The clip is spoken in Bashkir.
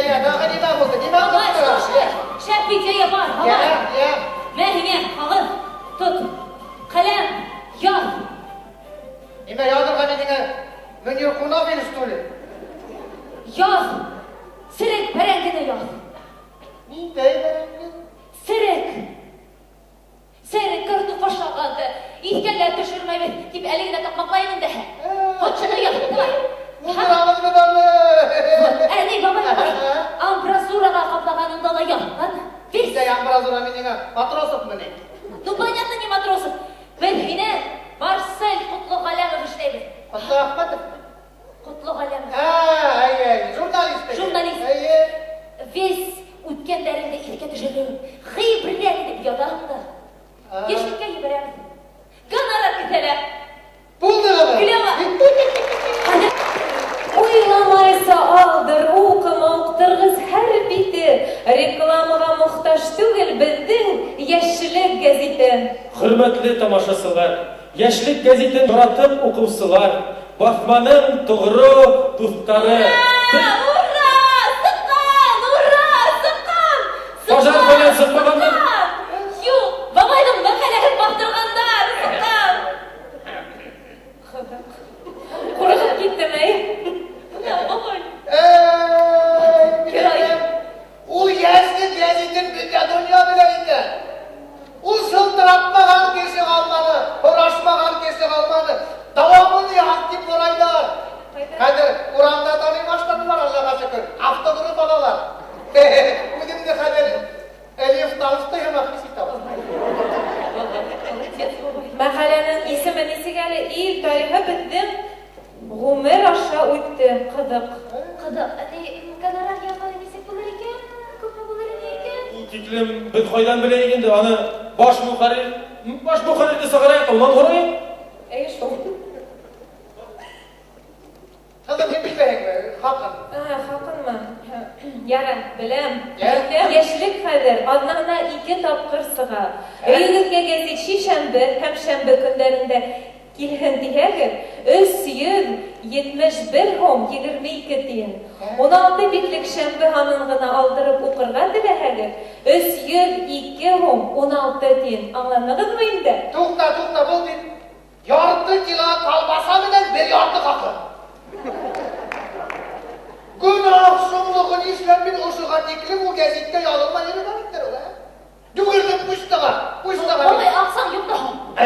Я, тағы нимә булды? Нимә Бабай, булды? слушай, шәп идея бар, Я, бабай. я. Мә һиңә ҡағыҙ, тот, ҡәләм, яҙ. Нимә яҙырға мин һиңә Мөнир Ҡунаҡ, что ли? Яҙ, серек бәрәңгене яҙ. Ниндәй бәрәңге? Серек. Серек картуф ашағанды, иҫкә лә төшөрмәйбеҙ, тип әле генә таҡмаҡлайым инде. Вот шуны яҙ, давай. Булдырабыҙ бит аны. Ә, ни, бабай, бабай, амбразураға ҡаплағаныңды ла яҙ, ладно? Весь. Ниндәй амбразура, мин һиңә Матросовмы ни? Ну, понятно, не Матросов. Беҙ һине Марсель Ҡотлоғәләмов эшләйбеҙ. Ҡотло Әхмәтов? Ҡотлоғәләмов. А, әйе, журналист. Журналист. Әйе. Весь үткәндәреңде иҫкә төшөрөп, ғибрәт итеп яҙаһың да. Йәшлеккә ебәрәбеҙ. Гонорар киҫәлә. Булдымы? Клево. Уйламайса алдыр, уҡыма, уҡтырғыҙ һәр бите. Рекламаға мохтаж түгел беҙҙең Йәшлек гәзите. Хөрмәтле тамашасылар, Йәшлек гәзитен яратып уҡыусылар, баҫманың тоғро дуҫтары. Ура! Ура! Сыҡҡан! Ура! Сыҡҡан! Пожар фәлән сыҡмағандыр? Сыҡҡан! Юҡ, бабайҙың мәҡәләһен баҫтырғандар, сыҡҡан! Ҡурҡып киттем, әй. Бына, бабай. Эй, Герой. Ул Йәшлек гәзитен бөтә донъя белә икән. Ул шылтыратмаған кеше ҡалманы, һорашмаған кеше ҡалманы. Дауамын яҙ тип һорайҙар. Хәҙер урамда таный башланылар, Аллаға шөкөр. Автограф алалар. Үҙемде хәҙер Лев Толстой һымаҡ хис итәм. Молодец, бабай. Мәҡәләнең исеме нисек әле? Ил тарихы беҙҙең ғүмер аша үтте. Ҡыҙыҡ. Ҡыҙыҡ, әни, гонорар яҙғаны нисек булыр икән? Күпме булыр ине икән? Ул тиклем беҙ ҡайҙан беләйек инде, аны баш мөхәррирҙе сығарайыҡ, унан һорайыҡ. Әй, шул. Ҡыҙым, һин белмәйһеңме? Хаҡын. А, хаҡынмы? Ярар, беләм. Йә? Йәшлек хәҙер аҙнана 2 тапҡыр сыға. Өйөгөҙгә гәзит шишәмбе һәм шәмбе көндәрендә килһен тиһәгеҙ, 371 һум 22 тиен. 16 битлек шәмбе һанын ғына алдырып уҡырға теләһәгеҙ, 302 һум 16 тиен. Аңланығыҙмы инде? Туҡта, туҡта, был бит ярты кило колбаса менән бер ярты хаҡы. Гөнаһ шомлоғо, нишләп мин ошоға тиклем ул гәзиткә яҙылмай йөрөгән ул, ә? Йүгерҙем почтаға, почтаға. Бабай, аҡсаң юҡ та һуң. Ә,